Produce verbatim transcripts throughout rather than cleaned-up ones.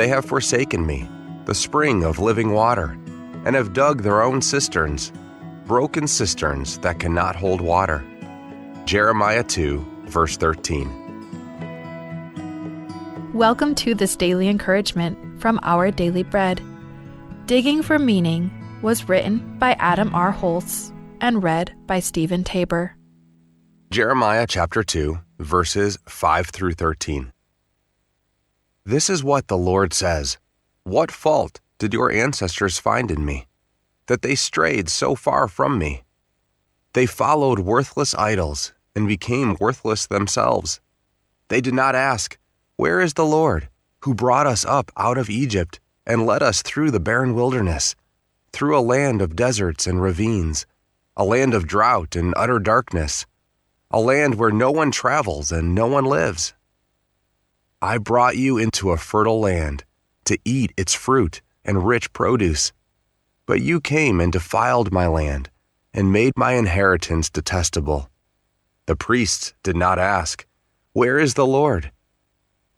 They have forsaken me, the spring of living water, and have dug their own cisterns, broken cisterns that cannot hold water. Jeremiah two, verse thirteen. Welcome to this daily encouragement from Our Daily Bread. Digging for Meaning was written by Adam R. Holz and read by Stephen Tabor. Jeremiah chapter two, verses five through thirteen. This is what the Lord says: "What fault did your ancestors find in me, that they strayed so far from me? They followed worthless idols and became worthless themselves. They did not ask, 'Where is the Lord, who brought us up out of Egypt and led us through the barren wilderness, through a land of deserts and ravines, a land of drought and utter darkness, a land where no one travels and no one lives?' I brought you into a fertile land to eat its fruit and rich produce. But you came and defiled my land and made my inheritance detestable." The priests did not ask, "Where is the Lord?"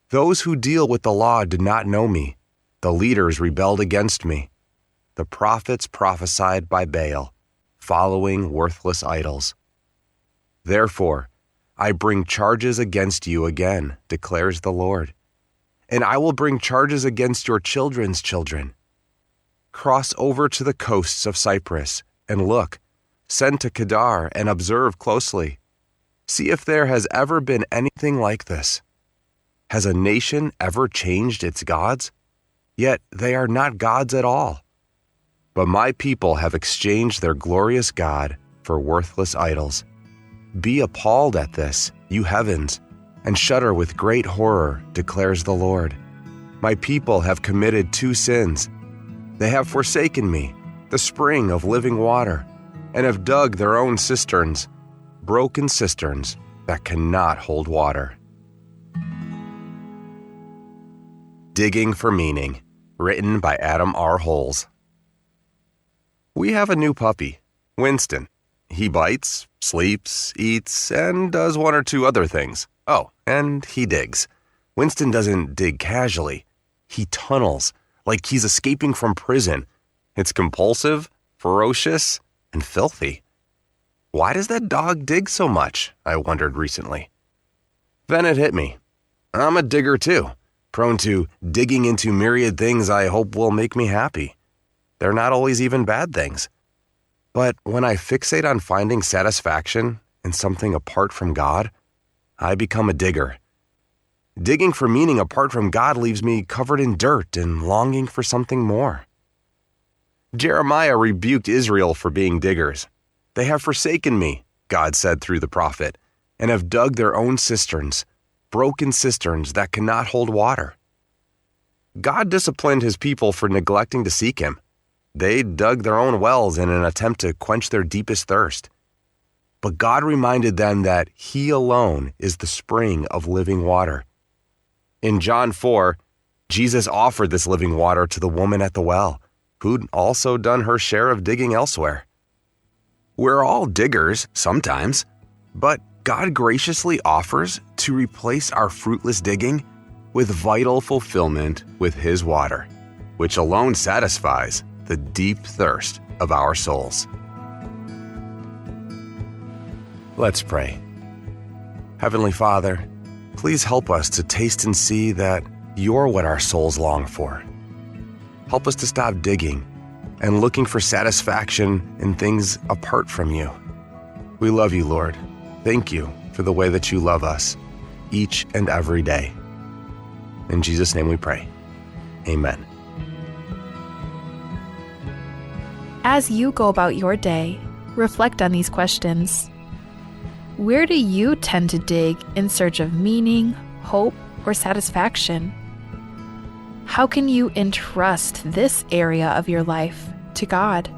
Those who deal with the law did not know me. The leaders rebelled against me. The prophets prophesied by Baal, following worthless idols. Therefore, I bring charges against you again, declares the Lord. And I will bring charges against your children's children. Cross over to the coasts of Cyprus and look. Send to Kedar and observe closely. See if there has ever been anything like this. Has a nation ever changed its gods? Yet they are not gods at all. But my people have exchanged their glorious God for worthless idols. Be appalled at this, you heavens, and shudder with great horror, declares the Lord. My people have committed two sins. They have forsaken me, the spring of living water, and have dug their own cisterns, broken cisterns that cannot hold water. Digging for Meaning, written by Adam R. Holz. We have a new puppy, Winston. He bites, sleeps, eats, and does one or two other things. Oh, and he digs. Winston doesn't dig casually. He tunnels, like he's escaping from prison. It's compulsive, ferocious, and filthy. "Why does that dog dig so much?" I wondered recently. Then it hit me. I'm a digger too, prone to digging into myriad things I hope will make me happy. They're not always even bad things. But when I fixate on finding satisfaction in something apart from God, I become a digger. Digging for meaning apart from God leaves me covered in dirt and longing for something more. Jeremiah rebuked Israel for being diggers. "They have forsaken me," God said through the prophet, "and have dug their own cisterns, broken cisterns that cannot hold water." God disciplined his people for neglecting to seek him. They dug their own wells in an attempt to quench their deepest thirst. But God reminded them that he alone is the spring of living water. In John four, Jesus offered this living water to the woman at the well, who'd also done her share of digging elsewhere. We're all diggers sometimes, but God graciously offers to replace our fruitless digging with vital fulfillment with his water, which alone satisfies the deep thirst of our souls. Let's pray. Heavenly Father, please help us to taste and see that you're what our souls long for. Help us to stop digging and looking for satisfaction in things apart from you. We love you, Lord. Thank you for the way that you love us each and every day. In Jesus' name we pray. Amen. As you go about your day, reflect on these questions. Where do you tend to dig in search of meaning, hope, or satisfaction? How can you entrust this area of your life to God?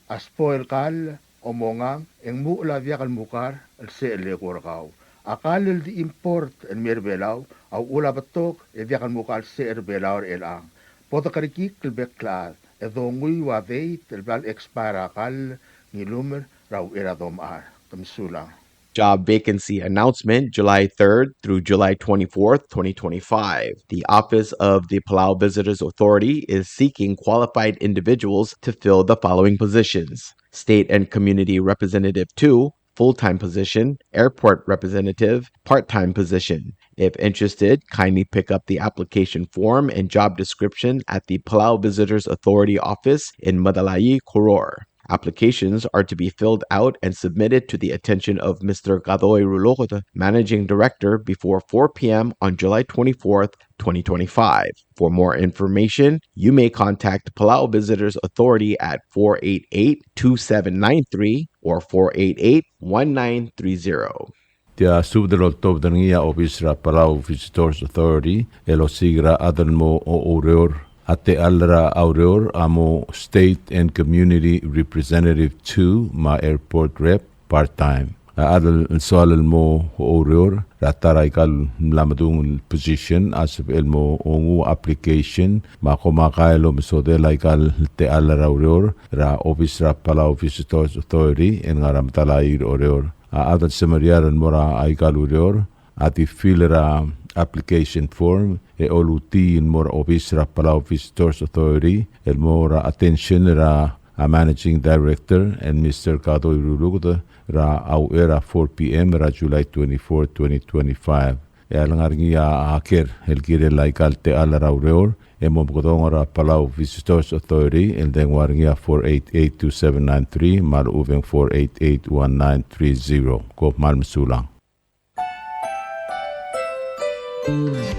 A sbo el kall, omongang, e ng muchel a diak el mukar el secher el eko er kau. A kall el di import el mei er Belau, a uchul a betok e diak el mukar el secher er Belau er chelechang. Bo dekerekikl el bek el chad, E dongui ua date el bla el expire a kall, ng ilumer er a uchei er a domechar. Ke mesulang. Job vacancy announcement, July third through July twenty-fourth, twenty twenty-five. The Office of the Palau Visitors Authority is seeking qualified individuals to fill the following positions: State and Community Representative two, full-time position, Airport Representative, part-time position. If interested, kindly pick up the application form and job description at the Palau Visitors Authority office in Medalaii, Koror. Applications are to be filled out and submitted to the attention of Mister Kadoi Ruluked, Managing Director, before four p.m. on July twenty-fourth, twenty twenty-five. For more information, you may contact Palau Visitors Authority at four eight eight, two seven nine three or four eight eight, one nine three zero. Tia subed el oltobed er ngii a obis er a Palau Visitors Authority el osiik er a chad el mo oureor. A techall er a ureor a mo State and Community Representative two me a Airport Rep part-time. A chad el soal el mo oureor er a ta er aika el mla medung el position a sebechel el mo nguu a application me a komakai el omesodel aika el techall er a ureor er a obis er a Palau Visitors Authority el ngar er a Medalaii er Oreor. A chad el semeriar el mo er aika el ureor a di fill er a application form e olutii el mo er a obis er a Palau Visitors Authority el mo er a attention er a Managing Director el Mister Kadoi Ruluked er a uchei er a four p.m. er a July twenty-four, twenty twenty-five. E a lengar er ngii a ker el kirel aika el techall er a ureor e mo mekedong er a Palau Visitors Authority el dengua er ngii a four eight eight, two seven nine three me a lechub e ng four eight eight, one nine three zero. Kom kmal mesulang.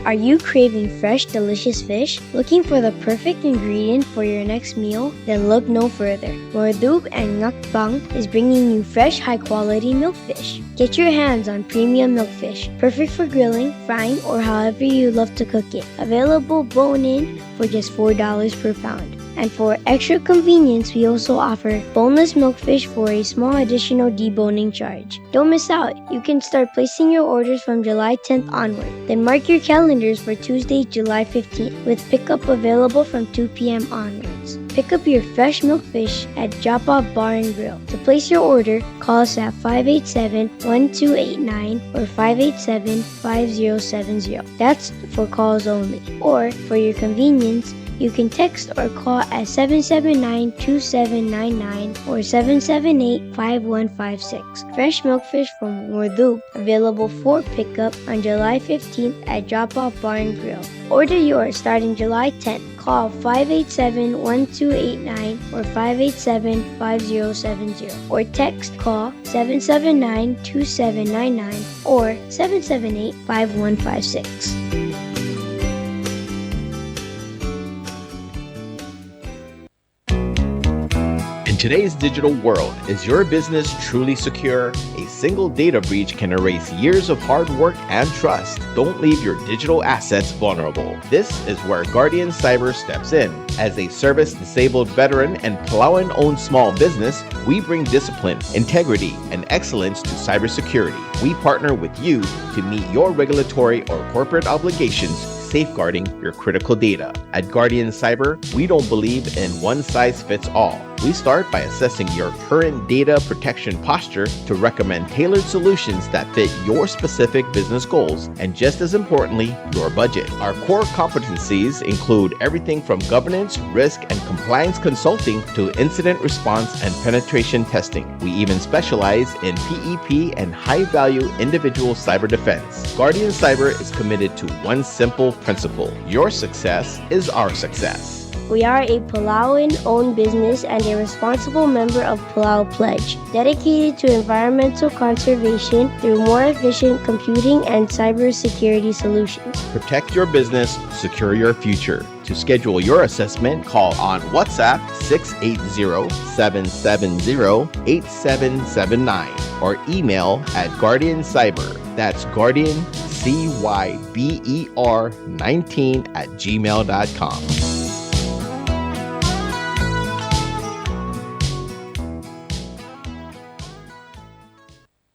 Are you craving fresh, delicious fish? Looking for the perfect ingredient for your next meal? Then look no further. Ngerdub and Ngakbang is bringing you fresh, high-quality milkfish. Get your hands on premium milkfish, perfect for grilling, frying, or however you love to cook it. Available bone-in for just four dollars per pound. And for extra convenience, we also offer boneless milkfish for a small additional deboning charge. Don't miss out. You can start placing your orders from July tenth onward. Then mark your calendars for Tuesday, July fifteenth, with pickup available from two p.m. onwards. Pick up your fresh milkfish at Drop Off Bar and Grill. To place your order, call us at five eight seven, one two eight nine or five eight seven, five zero seven zero. That's for calls only. Or, for your convenience, you can text or call at seven seven nine, two seven nine nine or seven seven eight, five one five six. Fresh milkfish from Ngerdub, available for pickup on July fifteenth at Drop Off Bar and Grill. Order yours starting July tenth. Call five eight seven, one two eight nine or five eight seven, five zero seven zero or text call seven seven nine, two seven nine nine or seven seven eight, five one five six. In today's digital world, is your business truly secure? A single data breach can erase years of hard work and trust. Don't leave your digital assets vulnerable. This is where Guardian Cyber steps in. As a service-disabled veteran and Palauan-owned small business, we bring discipline, integrity, and excellence to cybersecurity. We partner with you to meet your regulatory or corporate obligations, safeguarding your critical data. At Guardian Cyber, we don't believe in one size fits all. We start by assessing your current data protection posture to recommend tailored solutions that fit your specific business goals and, just as importantly, your budget. Our core competencies include everything from governance, risk, and compliance consulting to incident response and penetration testing. We even specialize in P E P and high-value individual cyber defense. Guardian Cyber is committed to one simple principle: your success is our success. We are a Palauan-owned business and a responsible member of Palau Pledge, dedicated to environmental conservation through more efficient computing and cybersecurity solutions. Protect your business, secure your future. To schedule your assessment, call on WhatsApp six eight zero, seven seven zero, eight seven seven nine or email at Guardian Cyber. That's Guardian C Y B E R nineteen at gmail dot com.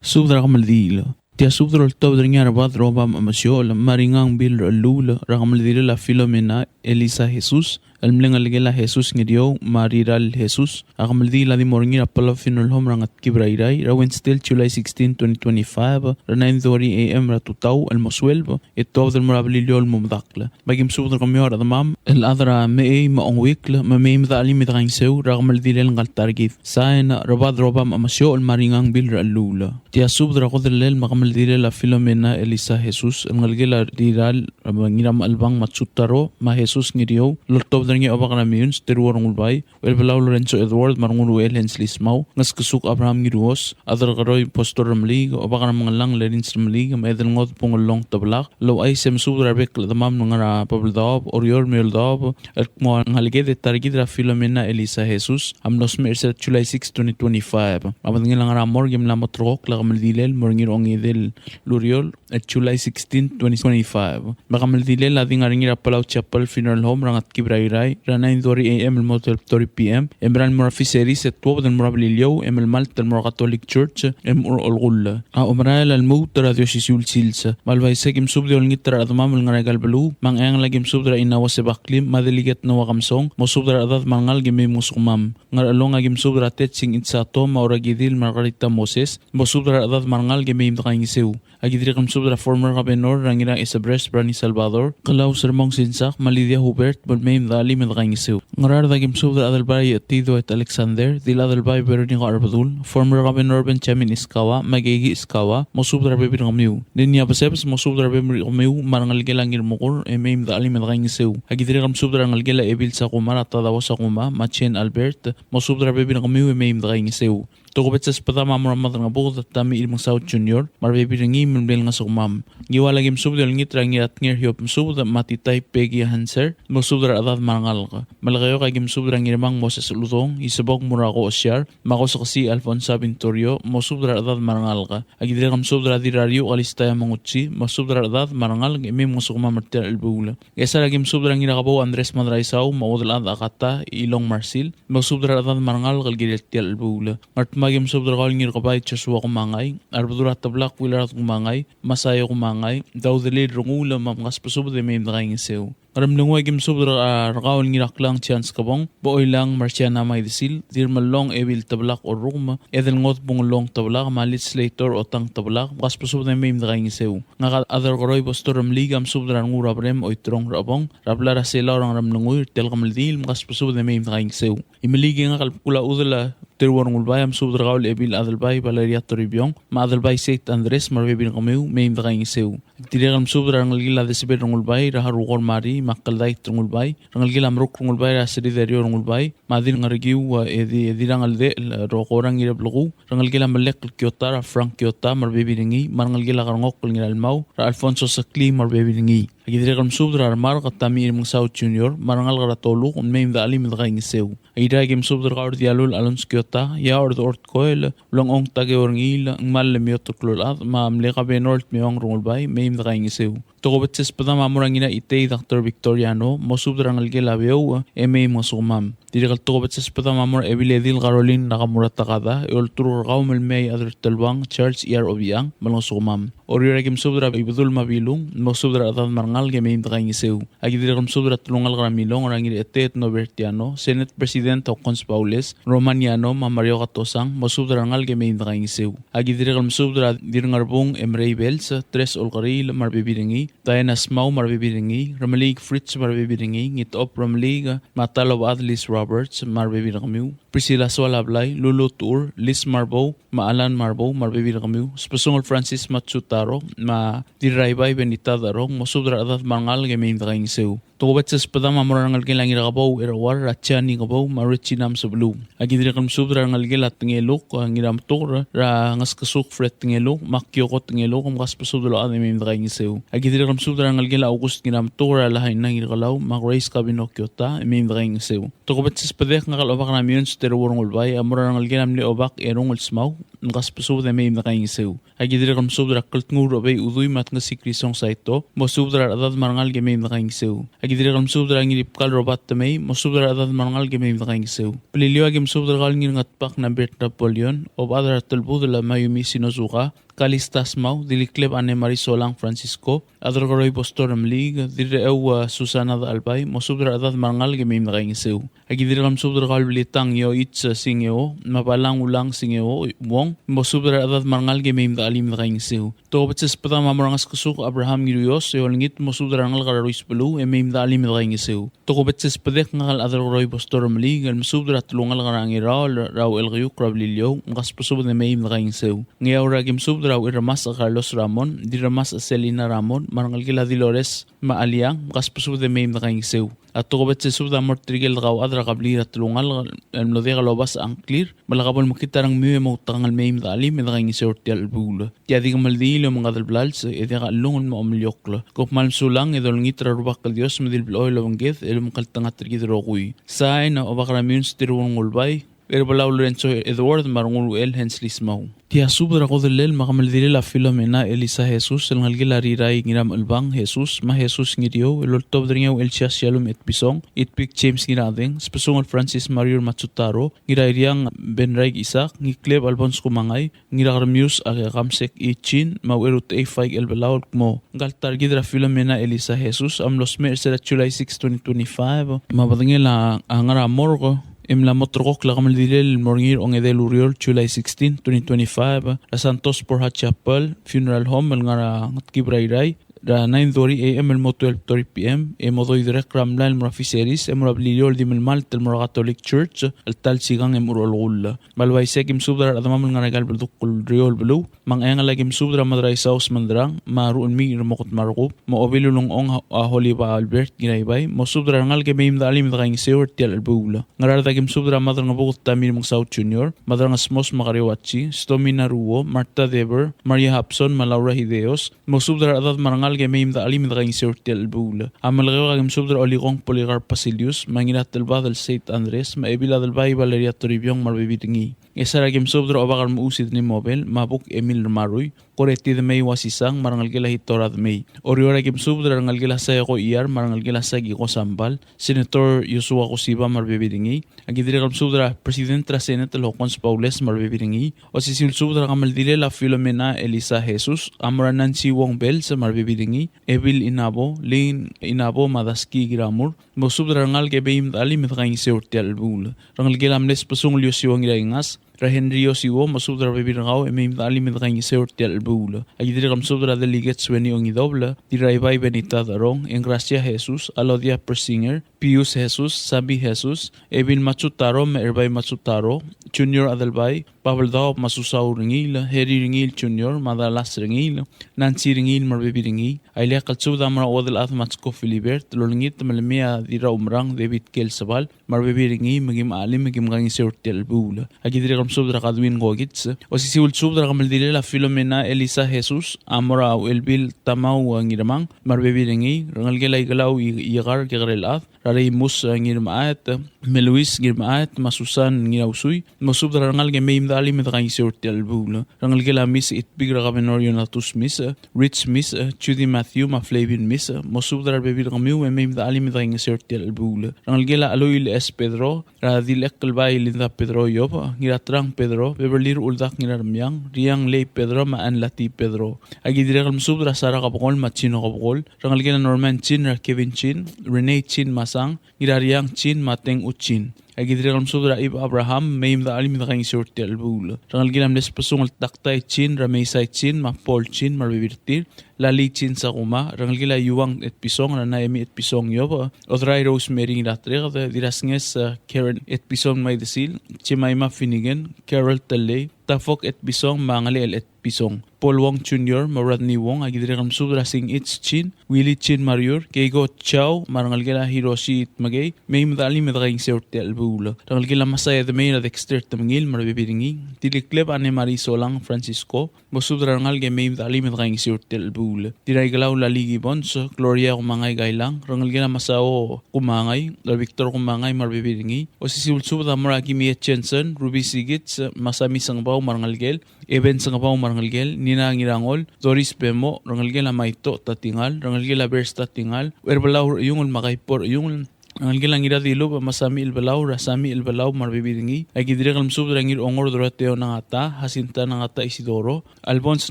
Subed er a kemeldiil. Tia subed el oltobed er ngii a Rebad Roba Mesiochel, me a Ringang Bill Relul, er a kemeldilel a Filomena Elisa Jesus, el mle ngelekel a Jesus Ngiriou me a Riral Jesus, a kemeldiil a di mo er ngii er a Palau Funeral Home er a Ngetkib er a Irrai, er a Wednesday, July sixteen, twenty twenty-five, er a nine thirty A M er a tutau el mo sueleb, e tuobed el mo er a Beliliou el mo medakl. Me aki msubed er kemiu a rechedemam el chad er a mechei me a ongeuikl, me mei me de chelim e de kaingeseu er a kemeldilel ngka el ta er kid. Sain, Rebad Robam Amesiochel me a Ringang Bill er a Chelluul. Tia subed er a kodellel me a kemeldilel a Filomena Elisa Jesus, el ngelekel a Riral, me a Ngiramechelbang Matsutaro, me a Jesus Ngiriou, el oltobed er ngii a Obak er a Meyuns Teruo Rengulbai, Uchelbelau Lorenzo Edward, me a Renguruel Hensley Smau, Ngeskesuk Abraham Ngiruos, Adelkeroi Pastor Remeliik, Obak er a Mengellang Lerins Remeliik, me a Edelngodbung Ellong Teblak, el ouchais e mesubed er a rebek el chedemam el ngar er a Babeldaob, Oreor me a Eouldaob, el kmo a ngalek e ta er kid er a Filomena Elisa Jesus, a mlo smecher er sel July six, twenty twenty-five. A bedengel a ngar er a morgue e mla mo terrekokl a kemeldilel el mo er ngii er a ongedei el ureor, el July sixteen, twenty twenty-five. Me a kemeldilel a di ngar er ngii er a Palau Chapel Funeral Home er a Ngetkib er a Irrai, er a nine thirty A M el mo twelve thirty P M, e merael el mo er a Fisheries e tuobed el mo er a Beliliou, e melemalt el mo er a Catholic Church, e mo er a Olkull. A omerael a lmuut er a di osisiu el sils. Me a le uaisei e aki msubed e olengit er a rechedemam el ngar er aika el beluu, me a Ngcheangel aki msubed er a Inawo Sebaklim, me a Delegate Noah Kemesong, mosubed er a rechedad me a rengalek e mei mngesukemam. Ngerchelong aki msubed er a Tetching Itsato, me a Orakidil Margarita Moses, mosubed er a rechedad me a rengalek e mei me de kaingeseu. Aki dirrek el msubed er a former governor er a Ngirachesebres Brani Salvador, Kelau Sermong Sinsak, me a Lydia Hubert, me mei me de chelim e de kaingeseu. Ngaraard aki msubed er a Adelbai Etidoet Alexander, Dil Adelbai Veronica Arbedul, former governor Benjamin Iskawa, me a Keiki Iskawa, mosubed er a rebebil er kemiu. Ninia Besebes, mosubed er a rebebil er kemiu, me a rengelekel a Ngirmekur, e mei me de chelim e de kaingeseu. Aki dirrek el msubed er a rengelekel a Ebil Sakuma, er a Tadao Sakuma, me a Jane Albert, mosubed er a rebebil er kemiu, e mei me de kaingeseu. Tokubets el sbedam a mo er a Madrengebuked Tamichel Mengesau Junior, me a rebebil er ngii me mle ngesukemam. Ngiwal aki msubed e olengit er a Ngiratnger Hiob Msubed, me a Titai Peggy Hanser, mosubed er a rechedad me a rengalek. Melekeok aki msubed er a Ngirmang Moses Uludong, Isebok Murako Osiar, me a Kosekesii Alfonsa Bintorio, mosubed er a rechedad me a rengalek. Aki dirrek el msubed er a Dirrariuch Kalista Yamangutsi, mosubed er a rechedad me a rengalek e mei mngesukemam er tia el chelebuul. Ngchesar aki msubed er a Ngirakebou Andres Madraisau, me a Uodelchad Akata Ilong Marsil, mosubed er a rechedad me a rengalek el kirel tia el chelebuul. Ngardmau aki msubed er kau el Ngirkebai Joshua Kumangai, a Rebedul er a Teblak Willard Kumangai, Masaio Kumangai, Daudelil Renguul, me mkasbesubed e mei me de kaingeseu. Ngeremlengui aki msubed er a rekau el Ngiraklang Chance Kebong, Bochoilang Marciana Maidesil, Dirmellong Ebil Teblak Orrukem, Edelngodbung Ellong Teblak, me a Legislator Otang Teblak, mkasbesubed e mei me de kaingeseu. Ngak a Adelkeroi Pastor Remeliik a msubed er a Renguul er a Berem Oiterong Rebong, er a blai er a Selau er a Ngeremlengui, er tia el kemeldiil, mkasbesubed e mei me de kaingeseu. Imeliik e ngak el bkul a Udel a Teruo Rengulbai a msubed er kau el Ebil Adelbai Valeria Toribiong, me a Adelbai Seit Andres, me a rebebil er kemiu, mei me de kaingeseu. Dirrek el msubed er a rengelekel a Desebel Rengulbai, er a Harukor Mari, me a Keldait Rengulbai, rengelekel a Meruk Rengulbai, er a Seriderio Rengulbai, me a Dirngerkiu, e di, e Dirrangeldechel, Rokora Ngireblekuu, rengelekel a Melek el Kiota, er a Frank Kiota, me a rebebil er ngii, me a rengelekel a Kerengokl Ngiralmau, er a Alfonso Seklii, me a rebebil er ngii. Aki dirrek el msubed er a Remark Tamichel Mengesau Junior, me a rengalek er a Toluk, me mei me de chelim e de kaingeseu. Airai aki msubed er kau el Dialul Alonso Kiota, Iaor Dort Koel, Ulengchong Takeo Rengiil, Ngmal Lemiot el Klou el Chad, me a mle Kabenor el Tmeong Rengulbai, mei me de kaingeseu. Tokubets el sbedam a mo er a Ngiraitei Doctor Victoriano, mosubed er a rengelekel a Beouch, e mei mngesukemam. Dirrek el tokubets el sbedam a mo er a Ebiledil Caroline Nakamura Takada, e olturk er kau me le mei a Chad er a Teluang, Charles Iar Obichang, me lengesukemam. Oreor aki msubed er a Ibedul me a Bilung, mosubed er a rechedad me a rengalek e mei me de kaingeseu. Aki dirrek el msubed er a telungalek er a Milong er a Ngiraeteet Nobertiano, Senate President Hokkons Baules, Romaniano, me a Mario Katosang, mosubed er a rengalek e mei me de kaingeseu. Aki dirrek el msubed er a Dirngerbung Emrei Bells, Tres Olkeriil me a rebebil er ngii, Diana Smau me a rebebil er ngii, Remeliik Fritz me a rebebil er ngii, Ngitop Remeliik, me a Talobechad Liz Roberts me a rebebil er kemiu, Priscilla Soalablai, Lulu Tuur, Liz Marbou, me a Alan Marbou, me a rebebil er kemiu, Sbesungel Francis Matsutaro, me a Dirraibai Benita Darong, mosubed er a rechedad me a rengalek e mei me de kaingeseu. Tokubets el sbedam a mo er a rengelekel a Ngirakebou er a Uar, er a Jani Kebou, me a Regina Msebeluu. Aki dirrek el msubed er a rengelekel a Tengeluk, a Ngirametuker, er a Ngeskesuk Fred Tengeluk, me a Kioko Tengeluk, me kasbesubed el ochad e mei me de kaingeseu. Aki dirrek el msubed er a rengelekel a August Ngirametuker, er a Lahaina Ngirkelau, me a Grace Kabino Kiota, e mei me de kaingeseu. Tokubets el sbedek ngak el Obak er a Meyuns Teruo Rengulbai a mo er a rengelekel a mle Obak Erung el Smau, me kasbesubed e mei me de kaingeseu. Aki dirrek el msubed er a Kltnguul er a Obei Udui me a Tngesik Risong Saito, mosubed er a rechedad me a rengalek e mei me de kaingeseu. Aki dirrek el msubed er a Ngiribkal Robert Temei, mosubed er a rechedad me a rengalek e mei me de kaingeseu. Beliliou aki msubed er kau el Ngirngetbak Nambert Napoleon, Obechad er a Telbudel a Mayumi Shinozuka, Kalistas Mau, Dilikleb Anne Marie Solang Francisco, Adelkeroi Bostor Mlig, Dirrecheu, a, Susana Dalbai, mosubed er a rechedad me a rengalek e mei me dekaingeseu. Aki dirrek el mesubed er kau el Blitang Ioich Singeo, me a Balang Ulang Singeo Wong, mosubed er a rechedad me a rengalek e mei me dechelim e dekaingeseu. Tokubets el sbedam a mo er a Ngeskesuk Abraham Ngiruios, e olengit mosubed er a rengalek er a Ruiz Beluu, e mei me dechelim e dekaingeseu. Tokubets el sbedek ngak el Adelkeroi Bostor Meliik, el mesubed er a telungalek er a Ngiraol, er a Uchelkeiukl er a Beliliou, me kasbesubed e mei me dekaingeseu. Ngeaur aki mesubed er a Uchelremasech Carlos Ramon, Dirremasech Selina Ramon, me a rengelekel a Dilores me a Aliang, me kasbesubed e mei me dekaingeseu. A tokubets el subed a mo er tirke el dekauchad er a kebliil er a telungalek el mlo diak lobasech a ngklir, me lak bo lemekngit a rengmiu e moutekangel mei me dechelim e dekaingeseu er tia el chelebuul. Tia di kemeldiil e omengkad el blals e diak a chelungel me a omeliokl. Kom kmal mesulang e dolengit er a Rubak el Dios me di le blechoel el obengked el omekngeltengat er kid el rokui. Sain, Obak er a Miuns Tirul Ngulbai, Erbelau Lorenzo Edward me a Renguul Hensley Smau. Tia subed er a kodellel me a kemeldilel a Filomena Elisa Jesus, el ngelekel a Rirai Ngiramechelbang Jesus, me a Jesus Ngiriou, el oltobed er ngii a Uchelsias Shalom Etpison, Itpik James Ngirachedeng, Sbesungel Francis Mariur Matsutaro, Ngirairiang Benraik Isaac, Ngikleb Alphonse Kumangai, Ngirakermius a Kamsek Ichin, me a Ucherutechei Faik Elbelau el kmo ngka el ta er kid er a Filomena Elisa Jesus a mlo smecher er sel July six, twenty twenty-five, me a bedengel a ngar er a morgue e mla mo terrekokl a kemeldilel el mo er ngii er a ongedei el ureor, July sixteen, twenty twenty-five, er a Santos Borja Chapel Funeral Home el ngar er a Ngetkib er a Irrai, er a nine thirty A M el mo twelve thirty P M, e mo doiderekl er a mlai el mo er a Fisheries, e mo er a Beliliou el di melemalt el mo er a Catholic Church el ta el sikang e mo er a olekull. Me a le uaisei e aki mesubed er a rechedemam el ngar er aika el beldukl el uriul el beluu, me a Ngcheangel aki mesubed er a Madraisau Smendrang, me a Ruchelmiich er a Mokot me a Rekub, me a Obil Ulengchong a, a Holiba Albert Ngiraibai, mosubed er a rengalek e mei me dechelim e dekaingeseu er tia el chelebuul. Ngaraard aki mesubed er a Madrengebuked Tamir Mengsau Junior, Madrengesmos Makario Achi, Stomina Ruo, Martha Deber, Maria Hapson, me a Laura Hideos, mosubed er a rechedad me a rengalek e mei me dechelim e dekaingeseu er tia el chelebuul. A Melekeok aki mesubed er a Olikong Polycarp Basilius, me a Ngiratelbadel Saint Andres, me a Ebil Adelbai Valeria Toribiong me a rebebil er ngii. Ngchesar aki mesubed er a Obak er a Mechuu Sidney Mobel, me a Buk Emil Remarui, Koreti Demei Uasisang, me a rengelekel a Hitora Demei. Oreor aki mesubed er a rengelekel a Saeko Iar, me a rengelekel a Sakiko Sambal, Senator Joshua Koshiba me a rebebil er ngii. Aki dirrek el mesubed er a President er a Senate el Hokkons Baules me a rebebil er ngii. Osisiu el subed er a kemeldilel a Filomena Elisa Jesus, a mo er a Nancy Wong Bells me a rebebil er ngii, Ebil Inabo, Lynn Inabo me a Daski Kiramur, mosubed er a rengalek e mei me dechelim e dekaingeseu er tia el chelebuul. Rengelekel a mle Sbesungel Yosiwo Ngiraingas, er a Henry Yosiwo, mosubed er a rebebil er kau e mei me dechelim e dekaingeseu er tia el chelebuul. Aki dirrek el mesubed er a Delegate Sueni Ongidobel, Dirraibai Benita Derong, Engracia Jesus, Alodia Persinger, Pius Jesus, Sami Jesus, Ebil Matsutaro me a Erbai Matsutaro, Junior Adelbai, Babeldaob me a Susau Rengiil, Harry Rengiil Junior, me a Dallas Rengiil, Nancy Rengiil me a rebebil er ngii. A ileakl el subed a mo er a Uodelchad Matsko Philibert, el olengit me le mei a Dirraumerang David Kelsebal, me a rebebil er ngii, me kim chelim e kim kaingeseu er tia el chelebuul. Aki dirrek el mesubed er a Kadwin Kokits. Osisiu el subed er a kemeldilel a Filomena Elisa Jesus, a mo er a Uchelbil Tamau Ngirmang, me a rebebil er ngii, rengelekel a Ikelau I-, Ikar Kekerelchad, er a Reimus Ngirmechaet, me a Luis Ngirmechaet, me a Susan Ngirausui, mosubed er a rengalek e mei me dechelim e dekaingeseu er tia el chelebuul. Rengelekel a Miss Itpik er a Governor Ionatus Miss, Rich Miss, Judy Matthew, me a Flavin Miss, mosubed er a rebebil er kemiu e mei me dechelim e dekaingeseu er tia el chelebuul. Rengelekel a Chelui el S. Pedro, er a Dilechekl el bai Linda Pedro Iob, Ngiraterang Pedro, Beverly Ruldak Ngiraremiang, Riang Lei Pedro, me a Anlati Pedro. Aki dirrek el mesubed er a Sara Kebekol me a Chino Kebekol, rengelekel a Norman Chin, er a Kevin Chin, Renee Chin Masang, Ngirariang Chin, me a Teng Uchin. Aki dirrek el mesubed er a Eve Abraham, mei me dechelim e dekaingeseu er tia el chelebuul. Rengelekel a mle Sbesungel Taktai Chin, er a Meisai Chin, me a Paul Chin, me a rebebil er tir, Lali Chin Sakuma, rengelekel a Yuang Etpison, er a Naemi Etpison Iob, Odrai Rosemary Ngiratereked, Dirrasnges, eh, Karen Etpison Maidesil, Jemima Finnegan, Carol Tellei, Tafok Etpison, me a Ngelechel Etpison. Paul Wong Junior, me a Rodney Wong, aki dirrek el mesubed er a Sing H. Chin, Willie Chin Mariur, Keiko Chau, me a rengelekel a Hiroshi Itmekei, mei me dechelim e dekaingeseu er tia el chelebuul. Rengelekel a Masaya Demei, er a Dexter Temengil, me a rebebil er ngii, Tilikleb Anne Marie Solang Francisco, mosubed er a rengalek e mei me dechelim e dekaingeseu er tia el chelebuul. Dirraikelau Lali Gibbons, Gloria Kumangai Kailang, rengelekel a Masao Kumangai, er a Victor Kumangai me a rebebil er ngii. Osisiu el subed a mo er a Kimie Jensen, Ruby Sigits, Masami Sengebau me a rengelekel, Eben Sengebau me a rengelekel, Nina Ngirangol, Doris Bemo, rengelekel a Maito Tatingal, rengelekel a Bers Tatingal, Ucherbelau Reiungel me a Kaipo Reiungel, Rengelekel a Ngiradilubech me a Sami Elbelau, er a Sami Elbelau me a rebebil er ngii. Aki dirrek el mesubed er a Ngirongor Doroteo Nangata, Jacinta Nangata Isidoro, Albons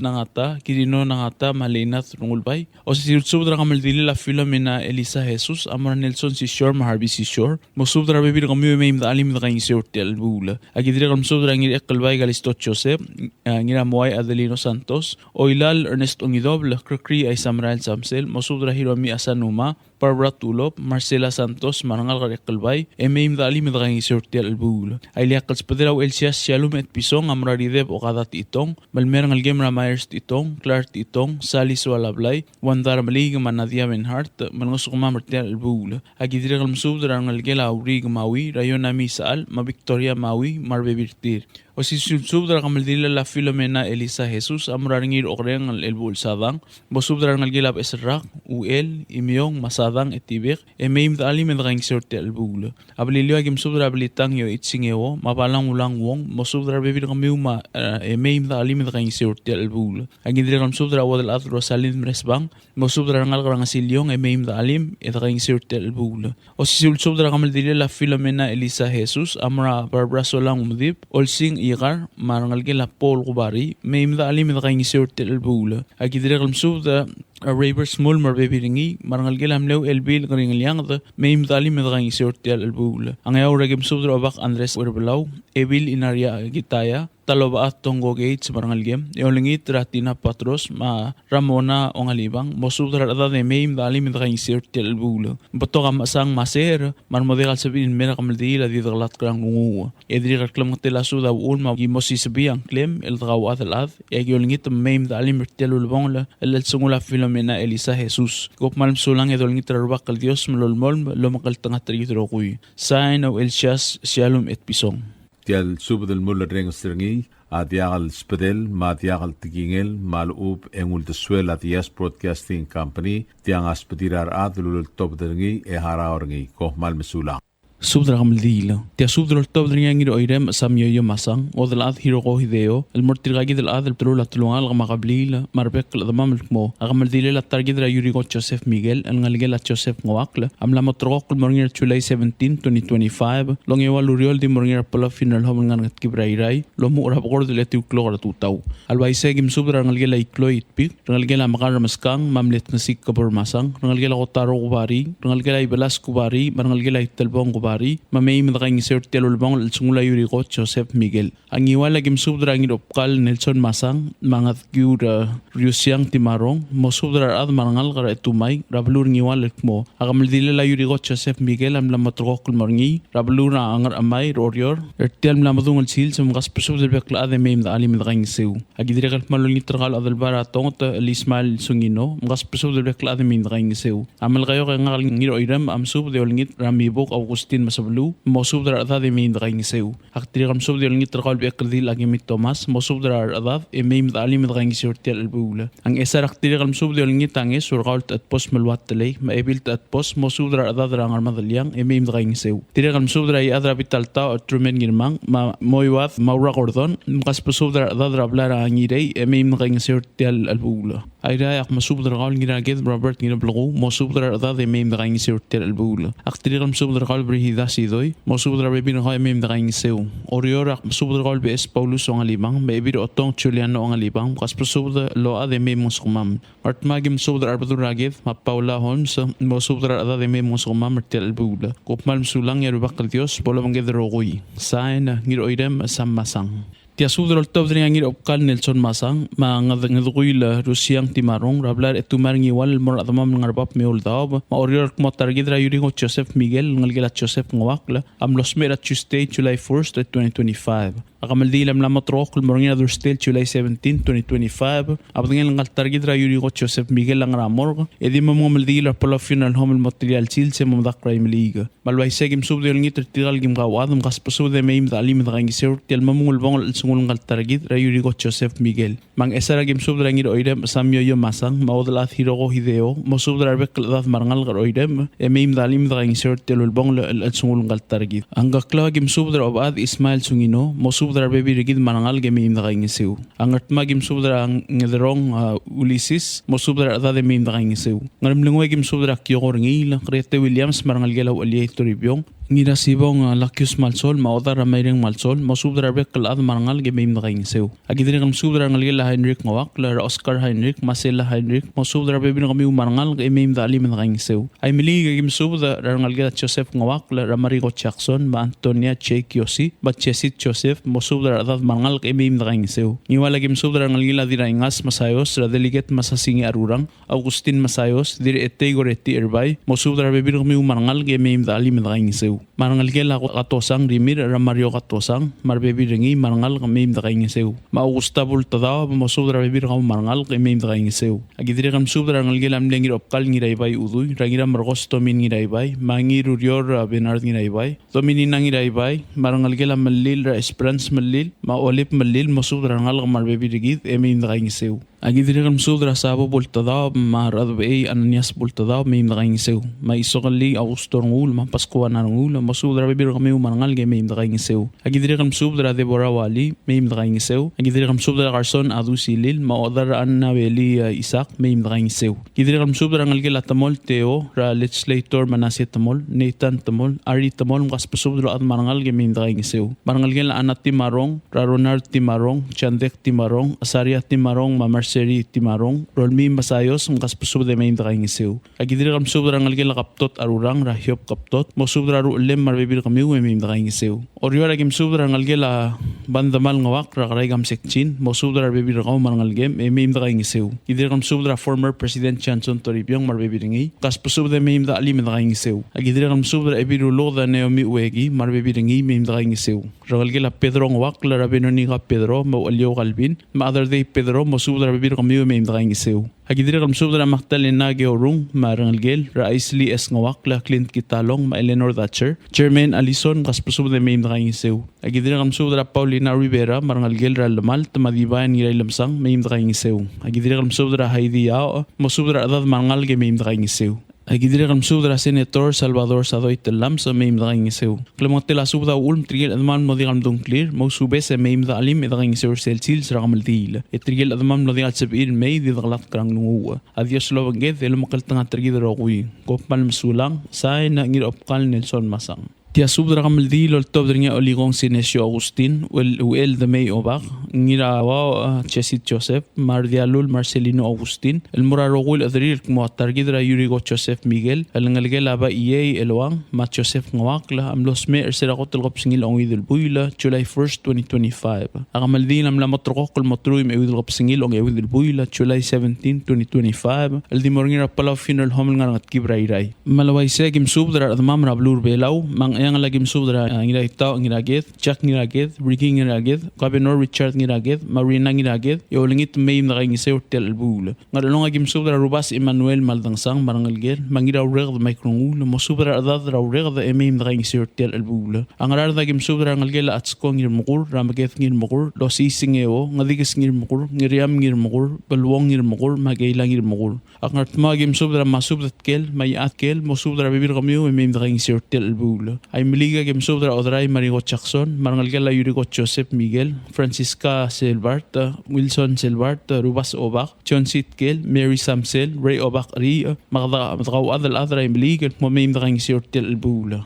Nangata, Kirino Nangata, me a Leinat Rengulbai. Osisiu el subed er a kemeldilel a Filomena Elisa Jesus, a mo er a Nelson Sisior me a Harvey Sisior. Mosubed er a rebebil er kemiu e mei me de chelim e de kaingeseu er tia el chelebuul. Aki dirrek el mesubed er a Ngirchekelbai Kalisto Joseph, a, Ngiramoai Adelino Santos, Oilal Ernest Ongidobel, Krekrii Aisamerael Samsel, mosubed er a Hiromi Asanuma, Barbara Tulop, Marcela Santos, me a rengalek er a Chekelbai, e mei me de chelim e de kaingeseu er tia el chelebuul. A ileakl el subedel a Uchelsias Shalom Etpison, a mo er a Rideb Okada Techitong, me le mei a rengelekem er a Myers Techitong, Clark Techitong, Sally Soalablai, Wanda Remeliik, me a Nadia Benhart, me lengesukemam er tia el chelebuul. Aki dirrek el mesubed er a rengelekel a Uriik Maui, er a Yonami Sechal, me a Victoria Maui, me a rebebil er tir. Osisiu el subed er a kemeldilel a Filomena Elisa Jesus, a mo er a Rengiil er Okereng el Elbuchel Sadang, mosubed er a rengelekel a Beches el Rak, Uchel, Imiong, me a Sadang, Etibek, e mei me de chelim e de kaingeseu er tia el chelebuul. A Beliliou aki mesubed er a Belitang Yoichi Singeo, me a Balang Ulang Wong, mosubed er a rebebil er kemiu me a, e, e mei me de chelim e de kaingeseu er tia el chelebuul. Aki dirrek el mesubed er a Uodelchad Rosalind Mresbang, mosubed er a rengalek er a Ngesiliong, e mei me de chelim e de kaingeseu er tia el chelebuul. Osisiu el subed er a kemeldilel a Filomena Elisa Jesus, a mo er a Barbara Solang Umdib, Olsing Ikar, me a rengelekel a Paul Kubari, mei me de chelim e de kaingeseu er tia el chelebuul. Aki dirrek el mesubed er a Ravers Mul me a rebebil er ngii, me a rengelekel a mle Uchelbil Keringelianged, mei me de chelim e de kaingeseu er tia el chelebuul. A Ngeaur aki mesubed er a Obak Andres Uherbelau, Ebil Inaria Kitaya, Talobechad Tongko Gates me a rengelekem, e olengit er a Tina Patros, me a Ramona Ongalibang, mosubed er a rechedad e mei me de chelim e de kaingeseu er tia el chelebuul. Ng betok a mechesang me a secher, me a re mo diak el sebechir el mei er a kemeldiil a di dekelatk er a nglunguuch. E dirrek el klemengetel a subed a uchul me aki mo sisebii a ngklem el dekauchad el chad, e aki olengit me mei me de chelim er tia el ulebongel el chelsengul a Filomena Elisa Jesus. Kom kmal mesulang e dolengit er a Rubak el Dios me lolemolem el omekngeltengat er kid el rokui. Sain a Uchelsias Shalom Etpison. Tia el subed el mulerrenges er ngii a diak el subedel me a diak el tekingel me a lechub e ng uldesuel a Diaz Broadcasting Company, tiang a subedir a rechad el uleltobed er ngii e harau er ngii. Kom kmal mesulang. Subed er a kemeldiil. Tia subed el oltobed er ngii a Ngiroirem Sam Yoyo Masang, Uodelchad Hiroko Hideo, el mo er tirka kid el chad el bdelul a telungalek me a kebliil me a rebek el chedemam el kmo a kemeldilel a ta er kid er a Yuriko Joseph Miguel, el ngelekel a Joseph Ngoakl, a mla mo terrekokl el mo er ngii er a July seventeen, twenty twenty-five, el ongeua el ureor el di mo er ngii er a Palau Funeral Home el ngar er a Ngetkib er a Irrai, el omuchel er a bekord el etiu el klok er a tutau. A le uaisei e ki mesubed er a rengelekel a Ikloi Itpik, rengelekel a Mekar Meskang, me a mle Tngesik Kebor Masang, rengelekel a Kotaro Kubari, rengelekel a Ibelas Kubari, me a rengelekel a Itelbong Kubari, me mei me de kaingeseu er tia el ulebongel el chelsengul a Yuriko Joseph Miguel. A Ngiwal a ki mesubed er a Ngirobkal Nelson Masang, me a Ngadkiur, e, Riusiang Timarong, mosubed er a rechad me a rengalek er a Etumai, er a beluu er a Ngiwal el kmo a kemeldilel a Yuriko Joseph Miguel a mla mo terrekokl el mo er ngii er a beluu er a Ngerchemai er Oreor er tia el mla medung el sils, me mkasbesubed el bek el chad e mei me de chelim e de kaingeseu. A ki dirrek el kmal olengit er kau el Adelbai er a Tonget el Ismael Sungino, mkasbesubed el bek el chad e mei me de kaingeseu. A Melekeok e ngak el Ngiroirem a mesubed e olengit er a Mibuk Augustin Mesebeluu, mosubed er a rechedad e mei me de kaingeseu. Ak dirrek el mesubed e olengit er kau el Bechekeldil Akemi Thomas, mosubed er a rechedad e mei me de chelim e de kaingeseu er tia el chelebuul. A Ngchesar, ak dirrek el mesubed e olengit a ngeso er kau el Techedbos Meluat Telei, me a Ebil Techedbos, mosubed er a rechedad er a Ngermedeliang e mei me de kaingeseu. Dirrek el mesubed er a Iechad er a Bitaltau el Truman Ngirmang, me a Moiuad Maura Gordon, mkasbesubed er a rechedad er a blai er a Ngirei e mei me de kaingeseu er tia el chelebuul. Airai, ak mesubed er kau el Ngiraked Robert Ngirblekuu, mosubed er a rechedad e mei me de kaingeseu er tia el chelebuul. Ak dirrek el mesubed er kau el Brigida Sidoi, mosubed er a rebebil er kau e mei me de kaingeseu. Oreor, ak mesubed er kau el Beches Paulus Ongalibang, me a Ebil Otong Juliano Ongalibang, mkasbesubed el ochad e mei me ngosukemam. Ngardmau, aki mesubed er a Arbedul er a Ked, me a Paula Holmes, mosubed er a rechedad e mei me ngosukemam er tia el chelebuul. Kom kmal mesulang e a Rubak el Dios bo lobengked el rokui. Sain, Ngiroirem Sam Masang. Tia subed el oltobed er ngii a Ngirobkal Nelson Masang, me a Nged-, Ngedekuil Rusiang Timarong, er a blai er a Etumai er a Ngiwal el mo er a chedemam el ngar er a bab me a eou el daob, me a Oreor el kmo a ta er kid er a Yuriko Joseph Miguel, el ngelekel a Joseph Ngoakl, a mlo smecher er a Tuesday, July first, twenty twenty-five. A kemeldiil a mla mo terrekokl el mo er ngii er a Thursday, July seventeen, twenty twenty-five, a bedengel ngka el ta er kid er a Yuriko Joseph Miguel a ngar er a morgue, e di mo mengemeldiil er a Palau Funeral Home el mo telia el sils e mo medakl er a Imeliik. Me a le uaisei e ki mesubed e olengit er tirka el kim kauchad, mkasbesubed e mei me de chelim e de kaingeseu er tia el mo mengulebongel el Ngul ngkal ta er kid er a Yuriko Joseph Miguel. Me a Ngchesar a ki msubed er a Ngiraoirem Samioio Masang, me a Odelchad Hiroko Hideo, mosubed er a rebek el chedad me a rengalek er Oirem, e mei me de chelim e de kaingeseu er tia el ulebongel el chelsengul ngkal ta er kid. A Ngkeklau a ki msubed er a Obechad Ismael Sungino, mosubed er a rebebil er kid me a rengalek e mei me de kaingeseu. A Ngardmau a ki msubed er a Ngederong, a, Ulises, mosubed er a rechedad e mei me de kaingeseu. Ngeremlengui a ki msubed er a Kioko Rengiil, Krete Williams me a rengelekel a Ucheliei Toribiong, Ngirasibong, a, Lakius Malsol, me a Odar a Maireng Malsol, mosubed er a rebek el chad me a rengalek e mei me de kaingeseu. A ki dirrek el msubed er a rengelekel a Heinrich Ngeuakl, er a Oscar Heinrich, me a Sela Heinrich, mosubed er a rebebil er kemiu me a rengalek e mei me de chelim e de kaingeseu. A Imeliik a ki msubed er a rengelekel a Joseph Ngeuakl, er a Mariko Jackson, me a Antonia J. Kiosi, me a Jessit Joseph, mosubed er a rechedad me a rengalek e mei me de kaingeseu. Ngiual a ki msubed er a rengelekel a Diraingas Masaios, er a Delegate Masasingi Arurang, Augustin Masaios, Dirretei Goreti Erbai, mosubed er a rebebil er kemiu me a rengalek e mei me de chelim e de kaingeseu. Me a rengelekel a Katosang Rimirch, er a Mario Katosang, me a rebebil er ngii me a rengalek e mei me de kaingeseu. Me a Augusta Bultedaob, mosubed er a rebebil er kau me a rengalek e mei me de kaingeseu. A ki dirrek el msubed er a rengelekel a mle Ngirobkal Ngiraibai Udui, er a Ngiramerkos Tomin Ngiraibai, me a Ngirurior, a, Bernard Ngiraibai, Dominina Ngiraibai, me a rengelekel a Melil, er a Esperance Melil, me a Olip Melil, mosubed er a rengalek me a rebebil er kid e mei me de kaingeseu. A ki dirrek el msubed er a Sabo Bultedaob, me a Radebechei Ananias Bultedaob, mei me de kaingeseu. Me a Isokellii Augusto Renguul, me a Paskuana Renguul, mosubed er a rebebil er kemiu me a rengalek e mei me de kaingeseu. A ki dirrek el msubed er a Deborah Wali, mei me de kaingeseu. A ki dirrek el msubed er a Carson Adu Silil, me a Odar Anna Beli, a, Isaac, mei me de kaingeseu. Ki dirrek el msubed er a rengelekel a Temol Teo, er a Legislator Manase Temol, Nathan Temol, Ari Temol, mkasbesubed el chad me a rengalek e mei me de kaingeseu. Me a rengelekel a Ana Timarong, er a Ronald Timarong, Chandek Timarong, Asaria Timarong, me a Marceli Timarong, Rolmii Masaios, mkasbesubed e mei me de kaingeseu. A ki dirrek el msubed er a rengelekel a Kaptot Arurang, er a Hiob Kaptot, mosubed er a ruchellem me a rebebil er kemiu e mei me de kaingeseu. Oreor a ki msubed er a rengelekel a Bandemal Ngeuakl, er a Kerai Kamsek Chin, mosubed er a rebebil er kau me a rengelekem e mei me de kaingeseu. Ki dirrek el msubed er a former President Johnson Toribiong me a rebebil er ngii, kasbesubed e mei me de chelim e de kaingeseu. A ki dirrek el msubed er a Ebil Ruluked a Naomi Ueki me a rebebil er ngii, mei me de kaingeseu. Rengelekel a Pedro Ngeuakl, er a Veronica Pedro, me a Ucheliou Calvin, me a Aderdei Pedro, mosubed er a rebebil er kemiu e mei me de kaingeseu. A ki dirrek el msubed er a Magdalena Keorung, me a rengelekel, er a Aisley S. Ngeuakl, er a Clint Kitalong, me a Eleanor Thatcher, Germaine Allison, kasbesubed e mei me de kaingeseu. A ki dirrek el msubed er a Paulina Rivera, me a rengelekel, er a Lemalt, me a Divine Ngirailemesang, mei me de kaingeseu. A ki dirrek el msubed er a Heidi Yao, mosubed er a rechedad me a rengalek e mei me de kaingeseu. A ki dirrek el msubed er a Senator Salvador Sadoi Tellames, mei me de kaingeseu. Klemengetel a subed a uchul me tirke el chedemam el mlo diak el mdung a ngklir, mousubes e mei me de chelim e de kaingeseu er sel sils er a kemeldiil. E tirke el chedemam el mlo diak el sebechir el mei, di dekelatk er a nglunguuch. A Dios lobengked e lomekngeltengat er kid el rokui. Kom kmal mesulang, sain a Ngirobkal Nelson Masang. Tia subed er a kemeldiil a oltobed er ngii a Olikong Sinesio Augustin, Uchel, Uchel Demei Obak, Ngirauau, a, Jessit Joseph, me a Rdialul Marcelino Augustin, el mo er a rokui el chederir el kmo a ta er kid er a Yuriko Joseph Miguel, el ngelekel a Baiei Eluang, me a Joseph Ngeuakl, a mlo smecher er se er a kot el kebesengil a ongeuid el buil, July first, twenty twenty-five. A kemeldiil a mla moterekokl el mo truich me a euid el kebesengil a ongeuid el buil, July seventeen, twenty twenty-five, el di mo er ngii er a Palau Funeral Home el ngar er a Ngetkib er a Irrai. Me a le uaisei a ki msubed er a rechedemam er a beluu er a Belau, me a Ngcheangel a ki msubed er a, a, Ngiraitau Ngiraked, Jack Ngiraked, Ricky Ngiraked, Governor Richard Ngiraked, me a Rina Ngiraked, e olengit mei me de kaingeseu er tia el chelebuul. Ngerchelong a ki msubed er a Rubas Emmanuel Maldangsang me a rengelekel, me a Ngiraureked Mike Renguul, mosubed er a rechedad er a Ureked e mei me de kaingeseu er tia el chelebuul. A Ngaraard a ki msubed er a rengelekel a Atsko Ngirmekur, er a Meked Ngirmekur, Losii Singeo, Ngedikes Ngirmekur, Ngiriam Ngirmekur, Beluong Ngirmekur, me a Keila Ngirmekur. A Ngardmau a ki msubed er a Masubed Tkel, me a Iat Tkel, mosubed er a rebebil er kemiu e mei me de kaingeseu er tia el chelebuul. A Imeliik a ki msubed er a Oderai Mariko Jackson, me a rengelekel a Yuriko Joseph Miguel, Francisca Selbart, Wilson Selbart, Rubas Obak, John C. Tkel, Mary Samsel, Ray Obak Rii, me a kede, me a dekauchad el chad er a Imeliik el kmo mei me de kaingeseu er tia el chelebuul.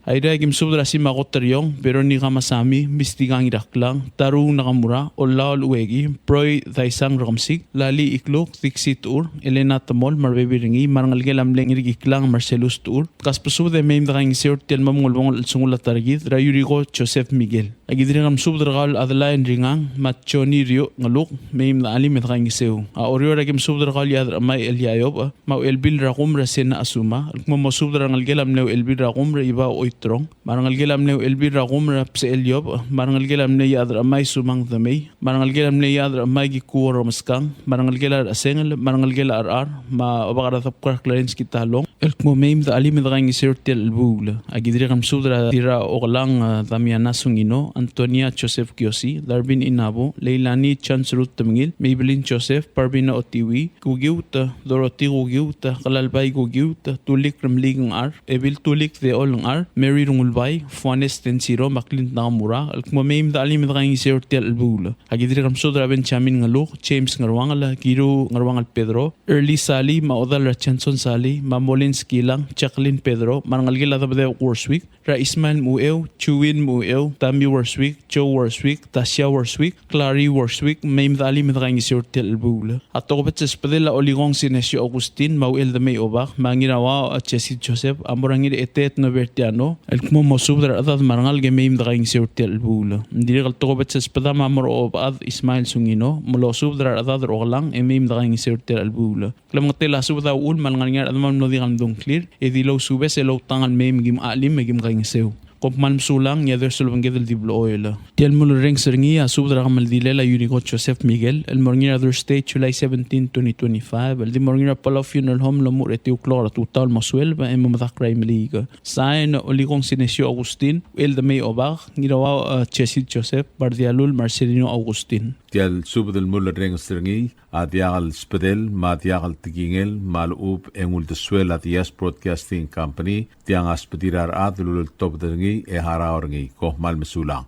Airai a ki msubed er a Simakot Teriong, Veronica Masami, Mistika Ngiraklang, Taru Nakamura, Ollaol Ueki, Broy Daisang Rekemesik, Lali Ikluk, Dixie Techur, Elena Temol, me a rebebil er ngii, me a rengelekel a mle Ngirkiklang Marcelus Techur, kasbesubed e mei me de kaingeseu er tia el mo ulebongel el chelsengul a ta er kid er a Yuriko Joseph Miguel. A ki dirrek el msubed er kau el Adeline Ringang, me a Johnny Rio Ngeluk, mei me de chelim e de kaingeseu. A Oreor a ki msubed er kau el Iad er a Chemai el Iaiob, me a Uchelbil er a Kumer er a Sena Asuma, el kmo mosubed er a rengelekel a mle Uchelbil er a Kumer er a Ibau Oit Trong, me a rengelekel a mle Uchelbil er a Kumer Bsechel Iobech, me a rengelekel a mle Iechad er a Chemai Sumang Demei, me a rengelekel a mle Iechad er a Chemai Kikuo Romeskang, me a rengelekel a Rechesengel, me a rengelekel a Cherechar, me a Obak er a Debkar Clarence Kitalong, el kmo mei me de chelim e de kaingeseu er tia el chelebuul. Aki dirrek el mesubed er a Dirraokelang, eh, Damiana Sungino, Antonia Joseph Kiosi, Darwin Inabo, Leilani Chance Ruth Temengil, Maybelline Joseph, Barbina Otiwi, Kukiut, Dorothy Kukiut, Kelalbai Kukiut, Tulik Remeliik Ngchar, Ebil Tulik Deol Ngchar, Mary Rengulbai, Fuanes Tensiro, me a Clint Nakamura, el kmo mei me de chelim e de kaingeseu er tia el chelebuul. Aki dirrek el mesubed er a Benjamin Ngeluk, James Ngeruangel, Kiru Ngeruangel Pedro, Early Sali, me a Odal er a Johnson Sali, me a Molin Skilang, Jacqueline Pedro, me a rengelekel a Debedebek Worswick, er a Ismael Mucheu, Chuin Mucheu, Tammy Worswick, Joe Worswick, Tasia Worswick, Clary Worswick, mei me de chelim e de kaingeseu er tia el chelebuul. A tokubets el subedel a Olikong Sinesio Augustin, me a Uchel Demei Obak, me a Ngirauau a Jesse Joseph, a mo er a Ngiraetet Nobertiano, el kmo mosubed er a rechedad me a rengalek e mei me de kaingeseu er tia el chelebuul. Ng dirrek el tokubets el subedam a mo er a Obechad Ismael Sungino, me losubed er a rechedad er a Okelang e mei me de kaingeseu er tia el chelebuul. Klemengetel a subed a uchul me a lengar er ngii a rechedam el mlo diak el mdung a ngklir, e di lousubes e loutang el mei me kim chelim me kim kaingeseu. Kom kmal mesulang, e a Dios a lobengked el di blechoel. Tia el mulerrenges er ngii a subed er a kemeldilel a Yuriko Joseph Miguel, el mo er ngii er a Thursday, July seventeen, twenty twenty-five, el di mo er ngii er a Palau Funeral Home el omuchel er a etiu el klok er a tutau el mo sueleb e mo medakl er a Imeliik. Sain, Olikong Sinesio Augustin, Uchel Demei Obak, Ngirauau, eh, Jesse Joseph, Bardialul Marcelino Augustin. Tia el subed el mulerrenges er ngii a diak el subedel me a diak el tekingel me a lechub e ng uldesuel a Diaz Broadcasting Company, tiang a subedir a rechad el uleltobed er ngii e harau er ngii. Kom kmal mesulang.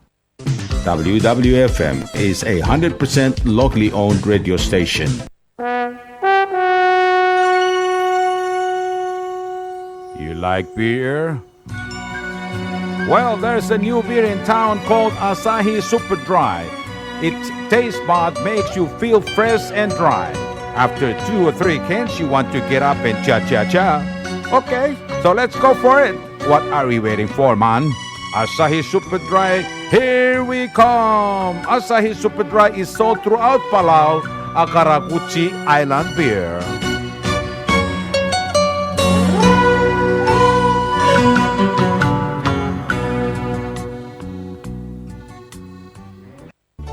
W W F M is a hundred percent locally owned radio station. You like beer? Well, there's a new beer in town called Asahi Super Dry. Its taste bud makes you feel fresh and dry. After two or three cans, you want to get up and cha-cha-cha. Okay, so let's go for it. What are we waiting for, man? Asahi Super Dry, here we come! Asahi Super Dry is sold throughout Palau, a karakuchi island beer.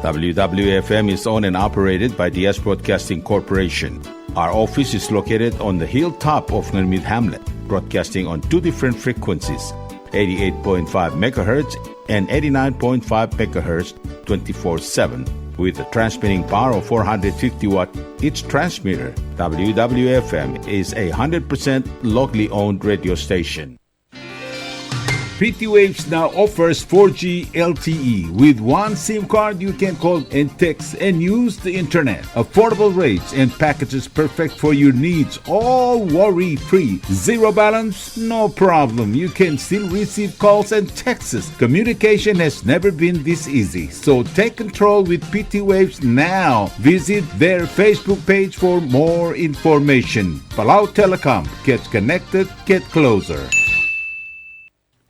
W W F M is owned and operated by Diaz Broadcasting Corporation. Our office is located on the hilltop of Ngermid Hamlet, broadcasting on two different frequencies, eighty-eight point five megahertz and eighty-nine point five megahertz, twenty-four seven, with a transmitting power of four hundred fifty watt each transmitter. W W F M is a hundred percent locally owned radio station. P T Waves now offers four G L T E. With one SIM card, you can call and text and use the internet. Affordable rates and packages perfect for your needs, all worry-free. Zero balance? No problem. You can still receive calls and texts. Communication has never been this easy. So take control with P T Waves now. Visit their Facebook page for more information. Palau Telecom. Get connected. Get closer.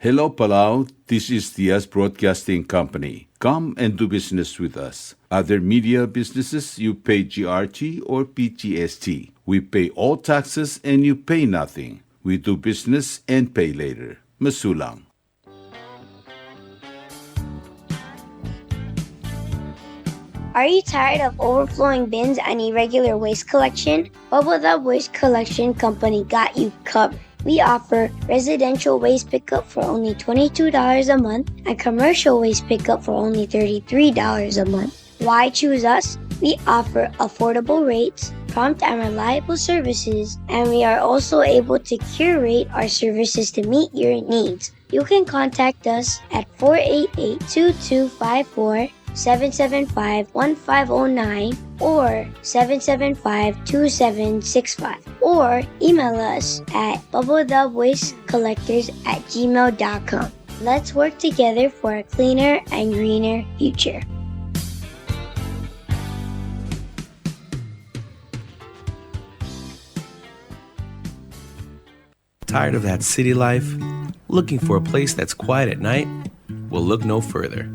Hello, Palau. This is Diaz Broadcasting Company. Come and do business with us. Other media businesses, you pay G R T or P G S T. We pay all taxes and you pay nothing. We do business and pay later. Mesulang. Are you tired of overflowing bins and irregular waste collection? Bubble Dub Waste Collection Company got you covered. We offer residential waste pickup for only twenty-two dollars a month and commercial waste pickup for only thirty-three dollars a month. Why choose us? We offer affordable rates, prompt and reliable services, and we are also able to curate our services to meet your needs. You can contact us at four eight eight, two two five four, seven seven five, one five oh nine or seven seven five, two seven six five, or email us at bubble dub waste collectors at gmail dot com. Let's work together for a cleaner and greener future. Tired of that city life? Looking for a place that's quiet at night? Well, look no further.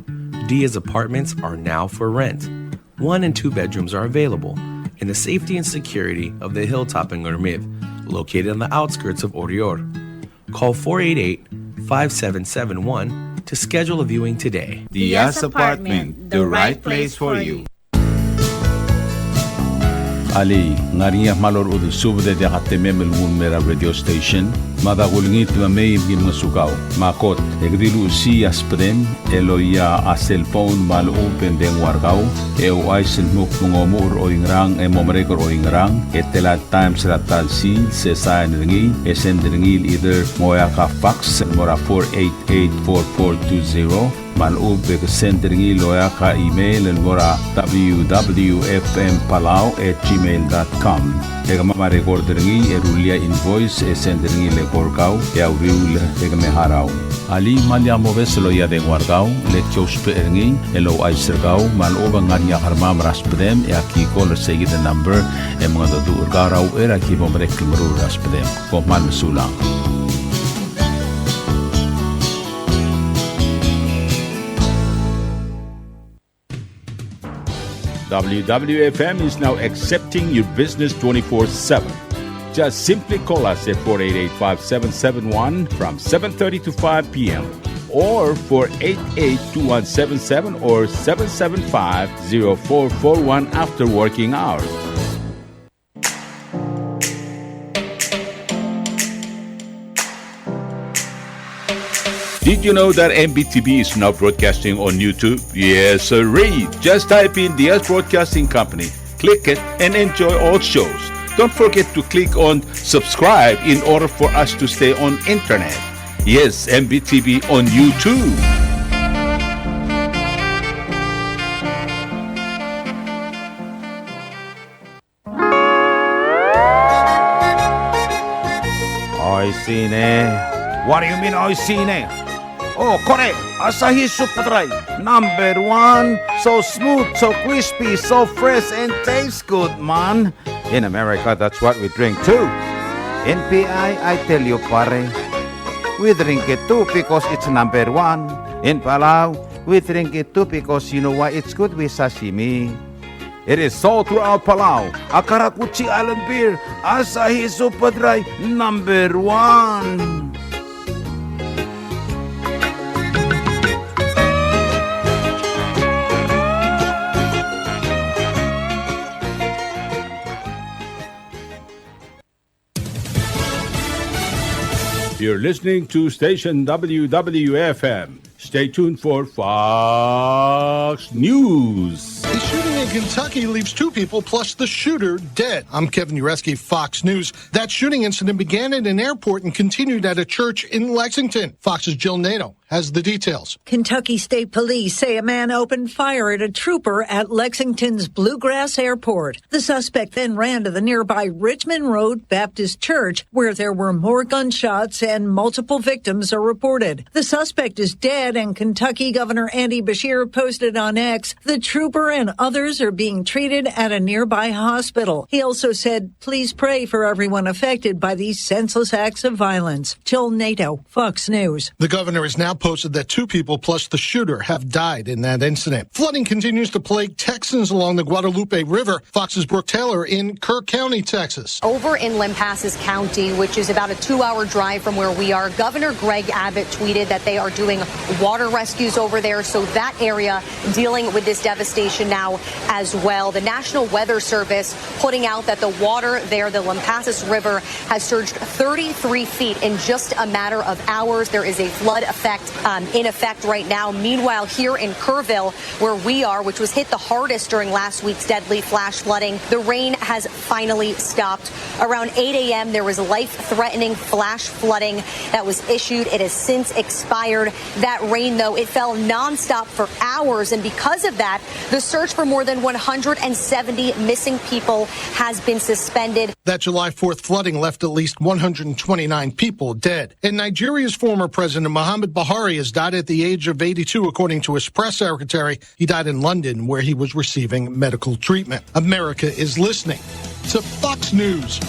Diaz Apartments are now for rent. One and two bedrooms are available in the safety and security of the hilltop in Ngermid, located on the outskirts of Oreor. Call four eight eight, five seven seven one to schedule a viewing today. Diaz Apartment, the right place for you. Alii, ng ngar er ngii a kmal orechudel subed e diak a temem el nguu el mei er a radio station? Mada kulengit me mei me ki ngosukau. Me a kot, e ke di luchesii a subedem el oia a cell phone me a lechub e ng dengua er kau, e ouchais el dmu kmo ng omuchel er oingerang e mo merek er oingerang, e tela el times er a ta el sils, e sain er ngii, e send er ngii el either ng oeak a fax el mo er a four eight eight four four two zero, me a lechub e ke send er ngii el oeak a email el mo er a W W F M Palau at gmail dot com. E kemam a record er ngii e rullii a invoice e send er ngii el eko er kau e a uriul e ke me harau. Alii, me lak mobes el loia a dengua er kau, le ki ousbech er ngii el ouchais er kau, me a lechub e ng ngar er ngii a kermam er a subedem e aki call er seikid el number e mengedecheduch er kau er a uchei er a ki bo merek el meruul er a subedem. Kom kmal mesulang. W W F M is now accepting your business twenty-four seven. Just simply call us at four eight eight, five seven seven one from seven thirty to five p m, or four eight eight, two one seven seven or seven seven five, zero four four one after working hours. Did you know that M B T V is now broadcasting on YouTube? Yes, sirree. Just type in Diaz Broadcasting Company, click it, and enjoy all shows. Don't forget to click on subscribe in order for us to stay on internet. Yes, M B T V on YouTube. Oishii ne. What do you mean, oishii ne? Oh, kore, Asahi Super Dry, number one. So smooth, so crispy, so fresh, and tastes good, man. In America, that's what we drink too. In P I, I tell you, pare, we drink it too because it's number one. In Palau, we drink it too because you know why? It's good with sashimi. It is sold throughout Palau. A karakuchi island beer, Asahi Super Dry, number one. You're listening to station W W F M. Stay tuned for Fox News. A shooting in Kentucky leaves two people plus the shooter dead. I'm Kevin Ureski, Fox News. That shooting incident began at an airport and continued at a church in Lexington. Fox's Jill Nato has the details. Kentucky State Police say a man opened fire at a trooper at Lexington's Bluegrass Airport. The suspect then ran to the nearby Richmond Road Baptist Church, where there were more gunshots and multiple victims are reported. The suspect is dead, and Kentucky Governor Andy Beshear posted on X, "The trooper and others are being treated at a nearby hospital." He also said, "Please pray for everyone affected by these senseless acts of violence." Jill Nato, Fox News. The governor has now posted that two people plus the shooter have died in that incident. Flooding continues to plague Texans along the Guadalupe River. Fox's Brooke Taylor in Kerr County, Texas. Over in Lampasas County, which is about a two-hour drive from where we are, Governor Greg Abbott tweeted that they are doing water rescues over there, so that area dealing with this devastation now as well. The National Weather Service putting out that the water there, the Lampasas River, has surged thirty-three feet in just a matter of hours. There is a flood effect, um, in effect right now. Meanwhile, here in Kerrville, where we are, which was hit the hardest during last week's deadly flash flooding, the rain has finally stopped. Around eight a m, there was life-threatening flash flooding that was issued. It has since expired. That rain, though, it fell nonstop for hours, and because of that, the search for more than one hundred seventy missing people has been suspended. That July fourth flooding left at least one hundred twenty-nine people dead. And Nigeria's former president, Muhammad Buhari, has died at the age of eighty-two, according to his press secretary. He died in London, where he was receiving medical treatment. America is listening to Fox News.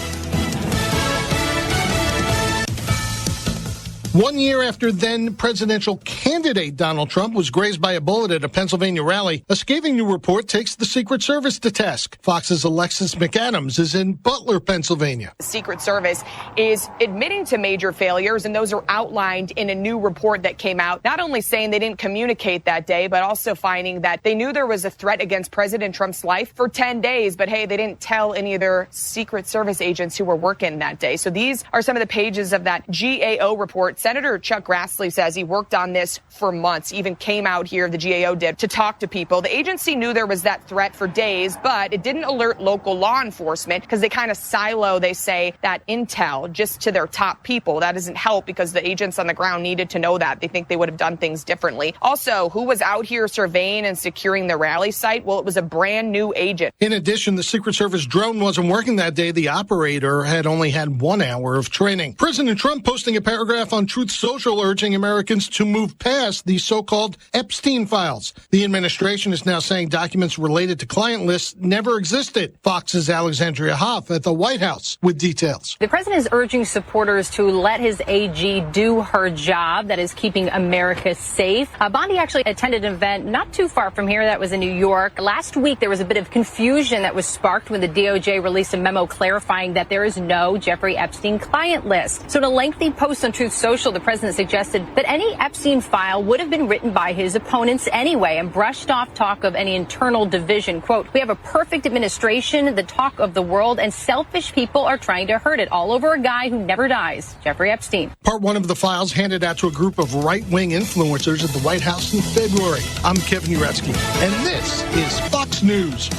One year after then presidential candidate Donald Trump was grazed by a bullet at a Pennsylvania rally, a scathing new report takes the Secret Service to task. Fox's Alexis McAdams is in Butler, Pennsylvania. The Secret Service is admitting to major failures, and those are outlined in a new report that came out, not only saying they didn't communicate that day, but also finding that they knew there was a threat against President Trump's life for ten days, but hey, they didn't tell any of their Secret Service agents who were working that day. So these are some of the pages of that G A O report. Senator Chuck Grassley says he worked on this for months, even came out here, the G A O did, to talk to people. The agency knew there was that threat for days, but it didn't alert local law enforcement because they kind of silo, they say, that intel just to their top people. That doesn't help because the agents on the ground needed to know that. They think they would have done things differently. Also, who was out here surveying and securing the rally site? Well, it was a brand new agent. In addition, the Secret Service drone wasn't working that day. The operator had only had one hour of training. President Trump posting a paragraph on Truth Social urging Americans to move past the so-called Epstein files. The administration is now saying documents related to client lists never existed. Fox's Alexandria Hoff at the White House with details. The president is urging supporters to let his A G do her job, that is keeping America safe. Uh, Bondi actually attended an event not too far from here that was in New York. Last week, there was a bit of confusion that was sparked when the D O J released a memo clarifying that there is no Jeffrey Epstein client list. So in a lengthy post on Truth Social, the president suggested that any Epstein file would have been written by his opponents anyway and brushed off talk of any internal division. Quote, "We have a perfect administration, the talk of the world, and selfish people are trying to hurt it, all over a guy who never dies, Jeffrey Epstein." Part one of the files handed out to a group of right-wing influencers at the White House in February. I'm Kevin Uretsky, and this is Fox News.